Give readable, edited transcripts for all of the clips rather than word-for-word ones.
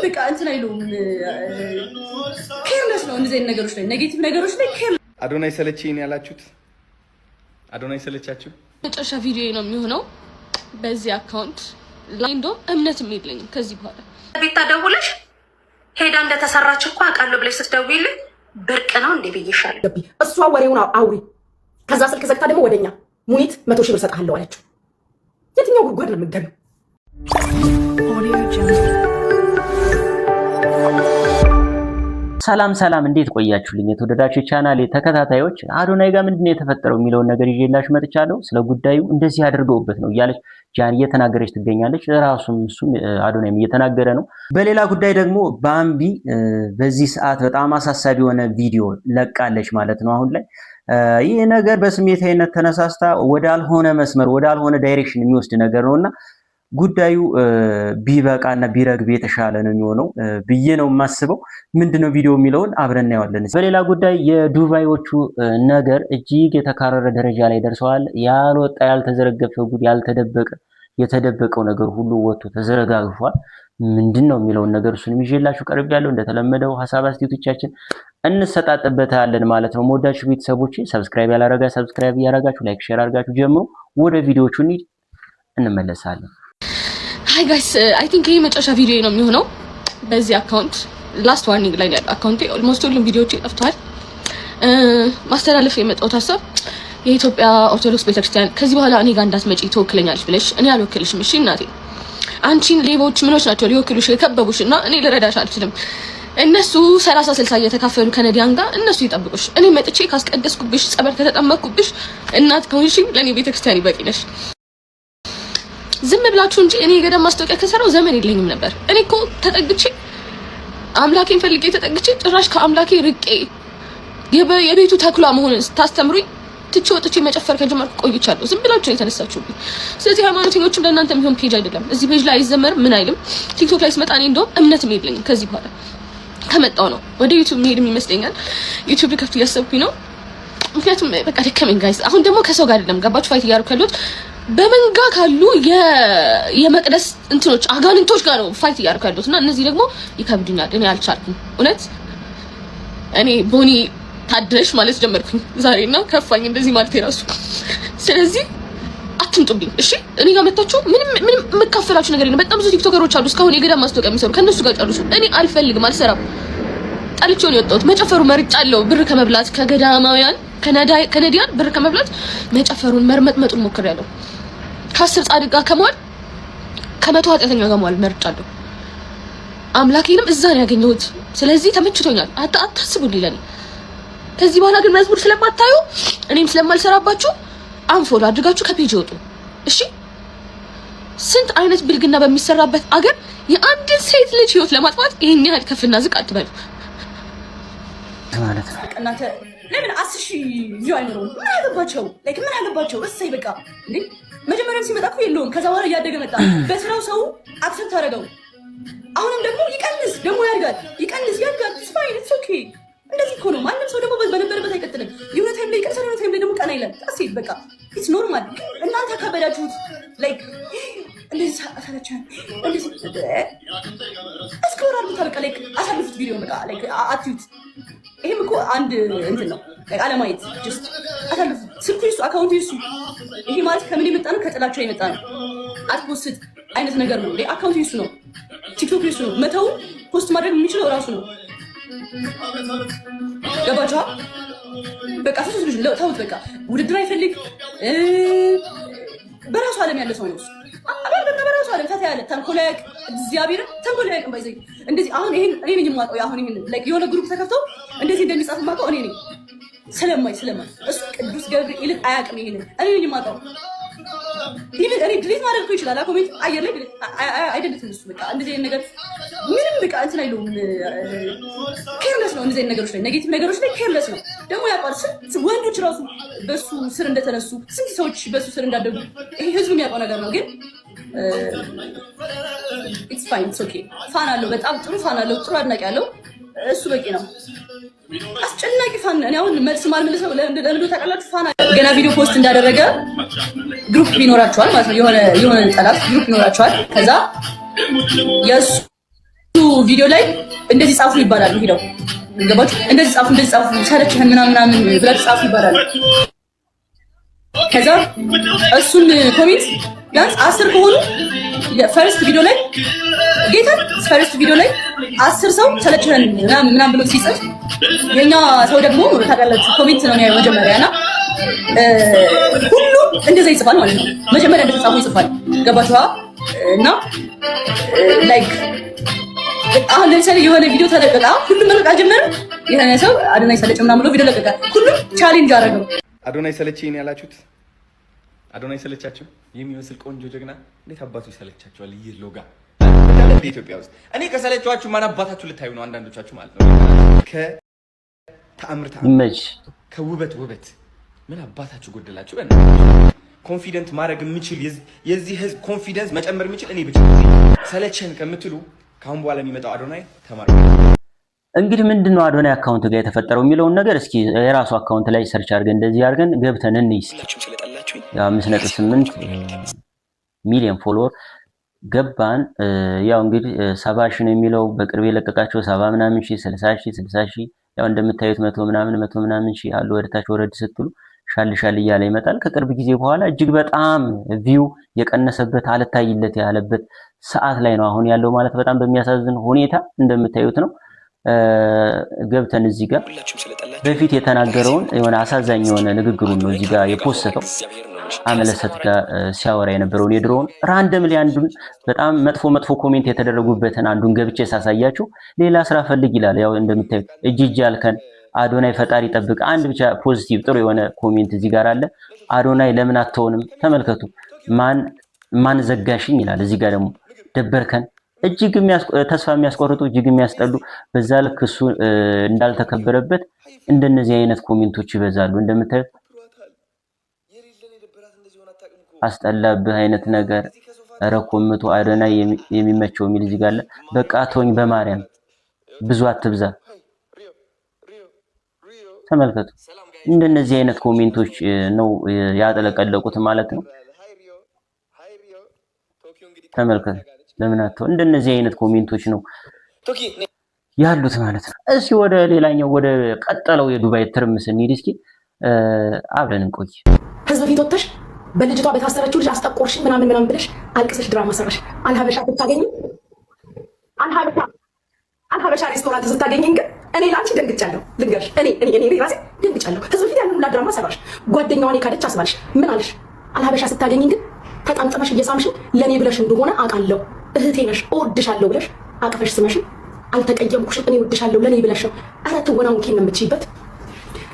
በቃ እንትን አይለውም። Careless ነው እንደዚህ አይነት ነገሮች ላይ፣ negative ነገሮች ላይ careless። አዶናይ ሰለቸኝ ያላችሁት፣ አዶናይ ሰለቻችሁ? መጨረሻ ቪዲዮ ነው የሚሆነው በዚህ account ላይ። እንደውም እምነትም የለኝም ከዚህ በኋላ። ቤታ ደውለሽ ሄዳ እንደተሰራች እኮ አውቃለሁ ብለሽ ስትደውይልኝ ብርቅ ነው እንዴ ብዬሻለሁ። እሷ ወሬውን አውሪ፣ ከዛ ስልክ ዘግታ ደግሞ ወደኛ ሙኒት 100,000 ብር ሰጥሃለሁ አለችው። የትኛው ጉድጓድ ነው የምትገቢው? Audio Jungle. ሰላም ሰላም፣ እንዴት ቆያችሁልኝ? የተወደዳችሁ የቻናሌ ተከታታዮች፣ አዶናይ ጋር ምንድን ነው የተፈጠረው የሚለውን ነገር ይዤላችሁ መጥቻለሁ። ስለ ጉዳዩ እንደዚህ አድርገውበት ነው እያለች ጃን እየተናገረች ትገኛለች። ራሱም እሱም አዶናይም እየተናገረ ነው። በሌላ ጉዳይ ደግሞ ባምቢ በዚህ ሰዓት በጣም አሳሳቢ የሆነ ቪዲዮ ለቃለች ማለት ነው። አሁን ላይ ይህ ነገር በስሜታዊነት ተነሳስታ ወዳልሆነ መስመር፣ ወዳልሆነ direction የሚወስድ ነገር ነውና ጉዳዩ ቢበቃና ቢረግብ የተሻለ ነው የሚሆነው ብዬ ነው የማስበው። ምንድነው ቪዲዮ የሚለውን አብረን እናየዋለን። በሌላ ጉዳይ የዱባዮቹ ነገር እጅግ የተካረረ ደረጃ ላይ ደርሰዋል። ያልወጣ ያልተዘረገፈ ጉድ፣ ያልተደበቀ የተደበቀው ነገር ሁሉ ወጥቶ ተዘረጋግፏል። ምንድን ነው የሚለውን ነገር እሱንም ይዤላችሁ ቀርቤያለሁ። እንደተለመደው ሀሳብ አስተያየቶቻችን እንሰጣጥበታለን ማለት ነው። መወዳችሁ ቤተሰቦች፣ subscribe ያላረጋ subscribe እያረጋችሁ፣ like share አድርጋችሁ ጀምሩ። ወደ ቪዲዮቹ እንሂድ፣ እንመለሳለን። Hi guys, I think ይሄ መጨረሻ ቪዲዮ ነው የሚሆነው በዚህ account። Last warning ላይ ያለው account ኤ almost ሁሉም ቪዲዮዎች ጠፍተዋል። ማስተላለፍ የመጣሁት ሀሳብ የኢትዮጵያ ኦርቶዶክስ ቤተክርስቲያን ከዚህ በኋላ እኔ ጋር እንዳትመጪ፣ ትወክለኛለች ብለሽ እኔ አልወክልሽም። እሺ እናቴ፣ አንቺን ሌቦች ምኖች ናቸው ሊወክሉሽ የከበቡሽ እና እኔ ልረዳሽ አልችልም። እነሱ 30 60 እየተካፈሉ ከነዲያን ጋር እነሱ ይጠብቁሽ። እኔ መጥቼ ካስቀደስኩብሽ፣ ጸበል ከተጠመቅኩብሽ፣ እናት ከሆንሽኝ ለእኔ ቤተክርስቲያን ይበቂ ነሽ። ዝም ብላችሁ እንጂ እኔ የገዳም ማስታወቂያ ከሰራው ዘመን የለኝም ነበር። እኔ እኮ ተጠግቼ፣ አምላኬን ፈልጌ ተጠግቼ፣ ጭራሽ ከአምላኬ ርቄ የቤቱ ተኩላ መሆንን ስታስተምሩኝ ትቼ ወጥቼ መጨፈር ከጀመርኩ ቆይቻለሁ። ዝም ብላችሁ ነው የተነሳችሁብኝ። ስለዚህ ሃይማኖተኞችም ለእናንተ የሚሆን page አይደለም። እዚህ page ላይ አይዘመርም፣ ምን አይልም። ቲክቶክ ላይ ስመጣ እኔ እንደውም እምነትም የለኝም ከዚህ በኋላ። ከመጣው ነው ወደ ዩቲዩብ መሄድም ይመስለኛል። ዩቲዩብ ልከፍት እያሰብኩኝ ነው። ምክንያቱም በቃ ደከመኝ guys። አሁን ደግሞ ከሰው ጋር አይደለም፣ ገባችሁ? Fight እያደረኩ ያለሁት በመንጋ ካሉ የመቅደስ እንትኖች አጋንንቶች ጋር ነው fight እያደረኩ ያለሁት እና እነዚህ ደግሞ ይከብዱኛል። እኔ አልቻልኩም። እውነት እኔ ቦኒ ታድለሽ ማለት ጀመርኩኝ ዛሬ እና ከፋኝ እንደዚህ ማለት የራሱ። ስለዚህ አትምጡብኝ፣ እሺ? እኔ ጋር መታችሁ ምንም ምንም የምካፈላችሁ ነገር የለም። በጣም ብዙ ቲክቶከሮች አሉ እስካሁን የገዳም ማስታወቂያ የሚሰሩ፣ ከእነሱ ጋር ጨርሱ። እኔ አልፈልግም፣ አልሰራም። ጠልቼው ነው የወጣሁት። መጨፈሩ መርጫለሁ። ብር ከመብላት፣ ከገዳማውያን ከነዲያን ብር ከመብላት መጨፈሩን መርመጥመጡን ሞክሬያለሁ። ከ10 ጻድቅ ጋር ከመዋል ከ100 ኃጢአተኛ ጋር መዋል መርጫለሁ። አምላኬንም እዛ ነው ያገኘሁት። ስለዚህ ተመችቶኛል። አታስቡልኝ ለኔ። ከዚህ በኋላ ግን መዝሙር ስለማታዩ እኔም ስለማልሰራባችሁ unfollow አድርጋችሁ ከ page ይወጡ። እሺ፣ ስንት አይነት ብልግና በሚሰራበት አገር የአንድን ሴት ልጅ ህይወት ለማጥፋት ይሄን ያህል ከፍና ዝቅ አትበሉ። ማለት ነው። እናንተ ለምን 10,000 view አይኖረውም? ምን አገባቸው? Like ምን አገባቸው? እሰይ በቃ እንዴ፣ መጀመሪያም ሲመጣ እኮ የለውም። ከዛ በኋላ እያደገ መጣ። በስራው ሰው accept አደረገው። አሁንም ደግሞ ይቀንስ፣ ደግሞ ያድጋል፣ ይቀንስ፣ ያድጋል። It's fine, it's okay። እንደዚህ እኮ ነው። ማንም ሰው ደግሞ በነበረበት አይቀጥልም። የሆነ time ላይ ይቀንሳል፣ የሆነ time ላይ ደግሞ ቀና ይላል። That's it፣ በቃ it's normal። ግን እናንተ ካበዳችሁት፣ like እንደዚህ አሳለቻን እንደዚህ scroll አድርጉት። በቃ like አሳልፉት፣ ቪዲዮ በቃ like አትዩት። ይሄም እኮ አንድ እንትን ነው፣ like አለማየት፣ just አሳልፉት። ስልኩ ይሱ፣ account ኡ ይሱ። ይሄ ማለት ከምን የመጣ ነው? ከጥላቻ የመጣ ነው። አት post አይነት ነገር ነው። Account ኡ ይሱ ነው። ቲክቶክ ይሱ ነው። መተው post ማድረግ የሚችለው እራሱ ነው። ገባችኋ? በቃ ሶስት ልጅ ተውት። በቃ ውድድር አይፈልግ፣ በራሱ ዓለም ያለ ሰው ነው እሱ። በቃ በራሱ ዓለም ፈታ ያለ፣ ተንኮል አያውቅ፣ እግዚአብሔርን ተንኮል አያውቅም። By the way እንደዚህ አሁን ይሄን እኔ ነኝ የማውቀው። አሁን ይሄን like የሆነ group ተከፍተው እንደዚህ እንደሚጻፍ የማውቀው እኔ ነኝ። ስለማይ እሱ ቅዱስ ገብርኤልን አያውቅም። ይሄንን እኔ ነኝ የማውቀው። ይሄን እኔ delete ማድረግ እኮ ይችላል። Comment አየር ላይ አይደለትም እሱ። በቃ እንደዚህ አይነት ነገር ምንም በቃ እንትን አይለውም። Careless ነው እንደዚህ አይነት ነገሮች ላይ፣ negative ነገሮች ላይ careless ነው። ደግሞ ያውቃል ስንት ወንዶች ራሱ በሱ ስር እንደተነሱ፣ ስንት ሰዎች በሱ ስር እንዳደጉ ይሄ ህዝቡ የሚያውቀው ነገር ነው። ግን it's fine, it's okay። Fan አለው፣ በጣም ጥሩ fan አለው፣ ጥሩ አድናቂ አለው። እሱ በቂ ነው። አስጨናቂ fan። እኔ አሁን መልስ ማልመልሰው ለምን ታውቃላችሁ? Fan ገና ቪዲዮ post እንዳደረገ group ይኖራቸዋል ማለት ነው። የሆነ የሆነ ጠላት group ይኖራቸዋል። ከዛ የእሱ ቪዲዮ ላይ እንደዚህ ጻፉ ይባላል። ሄደው ገባችሁ? እንደዚህ ጻፉ፣ እንደዚህ ጻፉ፣ ሰለችህን ምናምን ምናምን ብላችሁ ጻፉ ይባላል። ከዛ እሱን comment ቢያንስ 10 ከሆኑ first ቪዲዮ ላይ፣ ጌታ፣ first ቪዲዮ ላይ 10 ሰው ሰለችህን ምናምን ምናምን ብሎ ሲጽፍ የኛ ሰው ደግሞ ታውቃላችሁ comment ነው የሚያየው መጀመሪያ እና ሁሉም እንደዛ ይጽፋል ማለት ነው። መጀመሪያ እንደተጻፉ ይጽፋል። ገባችኋ? እና like አሁን ለምሳሌ የሆነ ቪዲዮ ተለቀቀ፣ ሁሉም መልቀቅ አልጀመረም። የሆነ ሰው አዶናይ ሰለቸ ምናምን ብሎ ቪዲዮ ለቀቀ። ሁሉም challenge አደረገው። አዶናይ ሰለቸኝ ያላችሁት? አዶናይ ሰለቻችሁ? የሚመስል ቆንጆ ጀግና እንዴት አባቱ ይሰለቻችኋል? ይህ ሎጋ ኢትዮጵያ ውስጥ እኔ ከሰለቻችሁ ማን አባታችሁ ልታዩ ነው? አንዳንዶቻችሁ ማለት ነው። ከተአምር ተአምር፣ ከውበት ውበት ምን አባታችሁ ጎደላችሁ? Confident ማድረግ የምችል፣ የዚህ ህዝብ confidence መጨመር የምችል እኔ ብቻ። ሰለቸን ከምትሉ ከአሁን በኋላ የሚመጣው አዶናይ ተማር። እንግዲህ ምንድን ነው አዶናይ account ጋር የተፈጠረው የሚለውን ነገር እስኪ የራሱ account ላይ search አድርገን እንደዚህ አድርገን ገብተን እንይ እስኪ። 5.8 ሚሊዮን follower ገባን። ያው እንግዲህ 70,000 ነው የሚለው፣ በቅርብ የለቀቃቸው 70 ምናምን ሺህ፣ 60,000፣ 60,000፣ ያው እንደምታዩት መቶ ምናምን፣ መቶ ምናምን ሺህ አሉ። ወደታች ወረድ ስትሉ ሻል ሻል እያለ ይመጣል። ከቅርብ ጊዜ በኋላ እጅግ በጣም view የቀነሰበት፣ አልታይለት ያለበት ሰዓት ላይ ነው አሁን ያለው ማለት በጣም በሚያሳዝን ሁኔታ እንደምታዩት ነው። ገብተን እዚህ ጋር በፊት የተናገረውን የሆነ አሳዛኝ የሆነ ንግግሩን ነው እዚህ ጋር የፖሰተው። አመለሰት ጋር ሲያወራ የነበረውን የድሮውን randomly አንዱን በጣም መጥፎ መጥፎ comment የተደረጉበትን አንዱን ገብቼ ሳሳያችሁ ሌላ ስራ ፈልግ ይላል። ያው እንደምታዩት እጅ እጅ አልከን፣ አዶናይ ፈጣሪ ጠብቅ። አንድ ብቻ positive ጥሩ የሆነ comment እዚህ ጋር አለ። አዶናይ ለምን አትሆንም? ተመልከቱ። ማን ማን ዘጋሽኝ ይላል። እዚህ ጋር ደግሞ ደበርከን። እጅግ ተስፋ የሚያስቆርጡ፣ እጅግ የሚያስጠሉ፣ በዛ ልክ እሱ እንዳልተከበረበት እንደነዚህ አይነት comment ኦች ይበዛሉ። እንደምታዩት አስጠላብህ አይነት ነገር፣ ኧረ ኮምቱ አዶናይ የሚመቸው የሚል እዚህ ጋር አለ። በቃ ተወኝ በማርያም፣ ብዙ አትብዛ። ተመልከቱ። እንደነዚህ አይነት comment ኦች ነው ያጠለቀለቁት ማለት ነው። ተመልከቱ። ለምን አትተው? እንደነዚህ አይነት comment ኦች ነው ያሉት ማለት ነው። እስኪ ወደ ሌላኛው ወደ ቀጠለው የዱባይ ትርምስ እንሂድ። እስኪ አብረን እንቆይ። ህዝብ ፊት ወጥተሽ በልጅቷ በታሰረችው ልጅ አስጠቆርሽ ምናምን ምናምን ብለሽ አልቅሰሽ ድራማ ሰራሽ። አልሀበሻ ስታገኝ፣ አልሀበሻ ሬስቶራንት ስታገኘኝ ግን እኔ ለአንቺ ደንግጫለሁ። ልንገርሽ፣ እኔ ራሴ ደንግጫለሁ። ህዝብ ፊት ያንን ሁላ ድራማ ሰራሽ። ጓደኛዋን የካደች አስባልሽ። ምን አልሽ? አልሀበሻ ስታገኘኝ ግን ተጠምጥመሽ እየሳምሽን ለእኔ ብለሽ እንደሆነ አውቃለሁ፣ እህቴ ነሽ፣ እወድሻለሁ ብለሽ አቅፈሽ ስመሽን አልተቀየምኩሽም፣ እኔ እወድሻለሁ፣ ለእኔ ብለሽ ነው። ኧረ ትወናውን ኬን ነው የምትችይበት።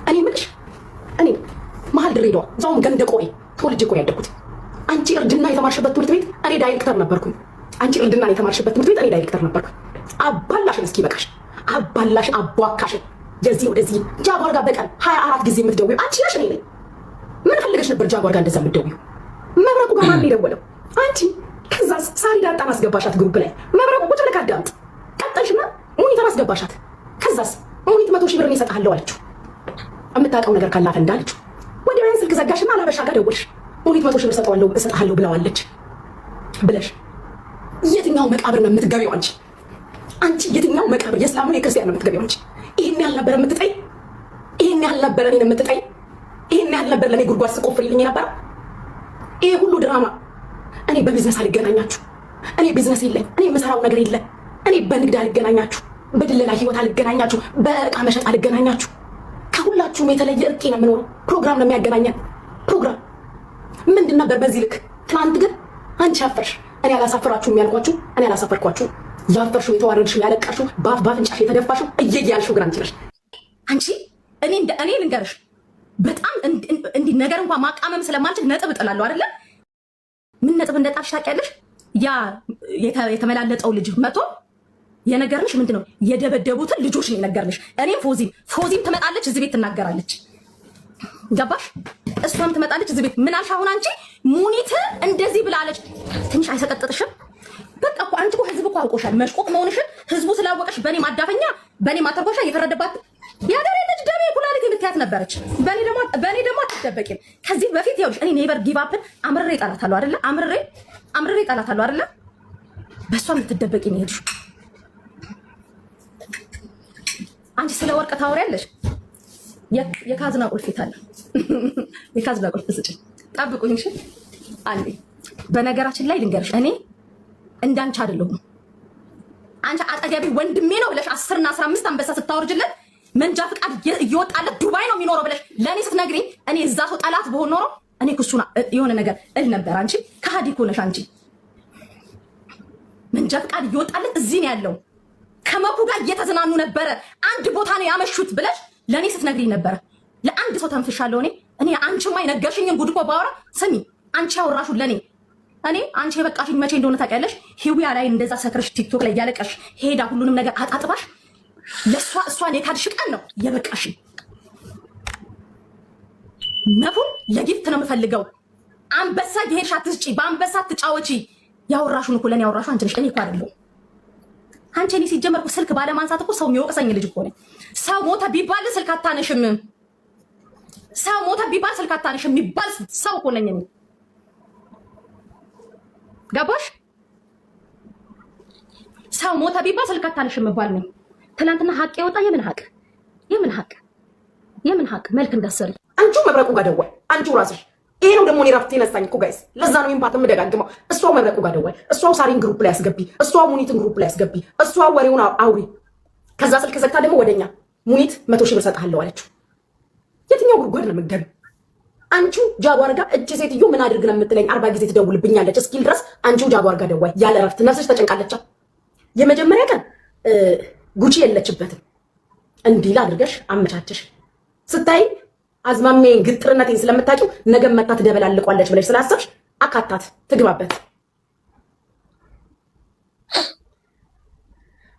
እኔ የምልሽ እኔ መሀል ድሬዳዋ እዛውም ገንደ ቆሬ ተወልጄ እኮ ነው ያደግኩት። አንቺ እርድና የተማርሽበት ትምህርት ቤት እኔ ዳይሬክተር ነበርኩኝ። አንቺ እርድና የተማርሽበት ትምህርት ቤት እኔ ዳይሬክተር ነበርኩኝ። አባላሽን እስኪ በቃሽ፣ አባላሽን አቧካሽን የዚህ ወደዚህ ጃጓር ጋር በቀን 24 ጊዜ የምትደውይው አንቺ ነሽ። እኔ ነኝ። ምን ፈልገሽ ነበር ጃጓር ጋር እንደዛ የምትደውይው? መብረቁ ጋር ማን የደወለው? አንቺ። ከዛ ሳሪ ዳጣን አስገባሻት group ላይ። መብረቁ ቁጭ ብለህ አዳምጥ። ቀጠልሽና ሙኒተር አስገባሻት። ከዛስ ሙኒት 100,000 ብር እኔ እሰጥሃለሁ አለችው። የምታውቀው ነገር ካላፈ እንዳለችው ወዲያው ስልክ ዘጋሽና አላበሻ ጋር ደወልሽ። ሙኒት 100,000 ብር እሰጠዋለሁ እሰጥሃለሁ ብለዋለች ብለሽ የትኛው መቃብር ነው የምትገቢው አንቺ? አንቺ የትኛው መቃብር የእስላሙን የክርስቲያን ነው የምትገቢው አንቺ? ይሄን ያህል ነበር የምትጠይ? ይሄን ያህል ነበር እኔን የምትጠይ? ይሄን ያህል ነበር ለእኔ ጉድጓድ ስቆፍርልኝ የነበረው? ይሄ ሁሉ ድራማ እኔ በቢዝነስ አልገናኛችሁ። እኔ ቢዝነስ የለኝ። እኔ የምሰራው ነገር የለ። እኔ በንግድ አልገናኛችሁ፣ በድለላ ህይወት አልገናኛችሁ፣ በእቃ መሸጥ አልገናኛችሁ። ከሁላችሁም የተለየ እርቄ ነው የምኖረው። ፕሮግራም ነው የሚያገናኘን። ፕሮግራም ምንድን ነበር በዚህ ልክ? ትናንት ግን አንቺ አፈርሽ፣ እኔ አላሳፈራችሁም ያልኳችሁ እኔ አላሳፈርኳችሁም። ያፈርሽው፣ የተዋረድሽው፣ ያለቀሽው፣ በአፍ ባፍንጫሽ የተደፋሽው፣ እየየ ያልሽው ግን አንቺ ነሽ። አንቺ እኔ እኔ ልንገርሽ፣ በጣም እንዲህ ነገር እንኳን ማቃመም ስለማልችል ነጥብ እጥላለሁ አይደለ? ምን ነጥብ እንደጣልሽ ታውቂያለሽ? ያ የተመላለጠው ልጅ መቶ የነገርንሽ ምንድን ነው? የደበደቡትን ልጆች ነው የነገርንሽ። እኔም ፎዚም ፎዚም ትመጣለች እዚህ ቤት ትናገራለች። ገባሽ? እሷም ትመጣለች እዚህ ቤት። ምን አልሽ አሁን አንቺ? ሙኒት እንደዚህ ብላለች። ትንሽ አይሰቀጥጥሽም? በቃ እኮ አንቺ እኮ ህዝብ እኮ አውቆሻል። መሽቆቅ መሆንሽን ህዝቡ ስላወቀሽ በእኔ ማዳፈኛ በእኔ ማተርኮሻ የፈረደባት የሀገሬ ልጅ ደሜ ኩላሊት የምትያት ነበረች። በእኔ ደግሞ አትደበቂም። ከዚህ በፊት ይኸውልሽ እኔ never give up ን አምርሬ እጠላታለሁ አይደለ? አምርሬ አምርሬ እጠላታለሁ አይደለ? በእሷ ልትደበቂ ነው የሄድሽው። አንቺ ስለ ወርቅ ታወሪያለሽ። የካዝና ቁልፍ የት አለ? የካዝና ቁልፍ ስጭኝ። ጠብቁኝ እሺ። አንዴ በነገራችን ላይ ልንገርሽ፣ እኔ እንዳንቺ አይደለሁም። አንቺ አጠገቤ ወንድሜ ነው ብለሽ 10ና 15 አንበሳ ስታወርጅለት፣ መንጃ ፍቃድ እየወጣለት ዱባይ ነው የሚኖረው ብለሽ ለእኔ ስትነግሪኝ፣ እኔ እዛ ሰው ጠላት ብሆን ኖሮ እኔ ክሱን የሆነ ነገር እል ነበር። አንቺ ከሃዲ እኮ ነሽ። አንቺ መንጃ ፍቃድ እየወጣለት እዚህ ነው ያለው፣ ከመኩ ጋር እየተዝናኑ ነበረ፣ አንድ ቦታ ነው ያመሹት ብለሽ ለእኔ ስትነግሪኝ ነበረ። ለአንድ ሰው ተንፍሻለሁ እኔ። እኔ አንቺማ የነገርሽኝን ጉድ እኮ ባወራ፣ ስሚ፣ አንቺ ያወራሹ ለእኔ፣ እኔ አንቺ የበቃሽኝ መቼ እንደሆነ ታውቂያለሽ? ሂዊያ ላይ እንደዛ ሰክረሽ ቲክቶክ ላይ እያለቀሽ ሄዳ ሁሉንም ነገር አጣጥባሽ ለእሷ እሷን የካድሽ ቀን ነው የበቃሽኝ። መቡን ለ gift ነው የምፈልገው። አንበሳ የሄድሽ አትስጪ፣ በአንበሳ አትጫወቺ። ያወራሹን እኮ ለእኔ ያወራሹ አንቺ ነሽ፣ እኔ እኮ አይደለሁም። አንቺ እኔ ሲጀመር እኮ ስልክ ባለማንሳት እኮ ሰው የሚወቅሰኝ ልጅ እኮ ነኝ። ሰው ሞተ ቢባል ስልክ አታነሽም፣ ሰው ሞተ ቢባል ስልክ አታነሽም የሚባል ሰው እኮ ነኝ እኔ። ገባሽ? ሰው ሞተ ቢባል ስልክ አታነሽም የሚባል ነኝ። ትናንትና ሀቅ የወጣ፣ የምን ሀቅ? የምን ሀቅ? የምን ሀቅ? መልክ እንዳሰሪ። አንቺው መብረቁ ጋር ደወል። አንቺው ራስሽ፣ ይሄ ነው ደግሞ እኔ ረፍት የነሳኝ እኮ guys። ለዛ ነው impact የምደጋግመው። እሷው መብረቁ ጋር ደወል፣ እሷው ሳሪን group ላይ አስገቢ፣ እሷው ሙኒትን group ላይ አስገቢ፣ እሷው ወሬውን አውሪ። ከዛ ስልክ ዘግታ ደግሞ ወደኛ ሙኒት 100,000 ብር ሰጥሃለሁ አለችው። የትኛው ጉድጓድ ነው የምትገቢው? አንቺው ጃጓር ጋር እጅ ሴትዮ ምን አድርግ ነው የምትለኝ? 40 ጊዜ ትደውልብኛለች እስኪል ድረስ አንቺው ጃጓር ጋር ደዋይ ያለ ረፍት ነፍስሽ ተጨንቃለቻ። የመጀመሪያ ቀን ጉቺ የለችበትም እንዲል አድርገሽ አመቻቸሽ። ስታይ አዝማሜን ግጥርነቴን ስለምታውቂው ነገ መታ ትደበላልቋለች ብለሽ ስላሰብሽ አካታት ትግባበት።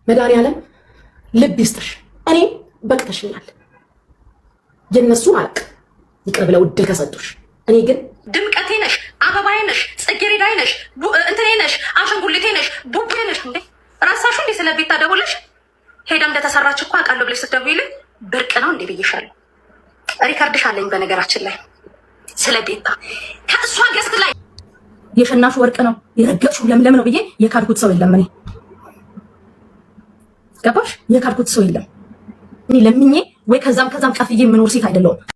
መድኃኒዓለም ልብ ይስጥሽ። እኔ በቅተሽኛል። የእነሱን አለቅ ይቅር ብለው እድል ከሰጡሽ፣ እኔ ግን ድምቀቴ ነሽ፣ አበባዬ ነሽ፣ ጽጌረዳዬ ነሽ፣ እንትኔ ነሽ፣ አሻንጉሊቴ ነሽ፣ ቡቤ ነሽ። እንዴ ረሳሹ እንዴ? ስለ ቤታ ደውለሽ ሄዳ እንደተሰራች እኮ አውቃለሁ ብለሽ ስትደውይልኝ ብርቅ ነው እንዴ ብዬሻለሁ። Record ሽ አለኝ በነገራችን ላይ ስለ ቤታ ከእሷ guest ላይ የሸናሹ ወርቅ ነው፣ የረገጥሽው ለምለም ነው ብዬ የካድኩት ሰው የለም። እኔ ገባሽ? የካድኩት ሰው የለም። እኔ ለምኜ ወይ ከዛም ከዛም ቀፍዬ የምኖር ሴት አይደለሁም።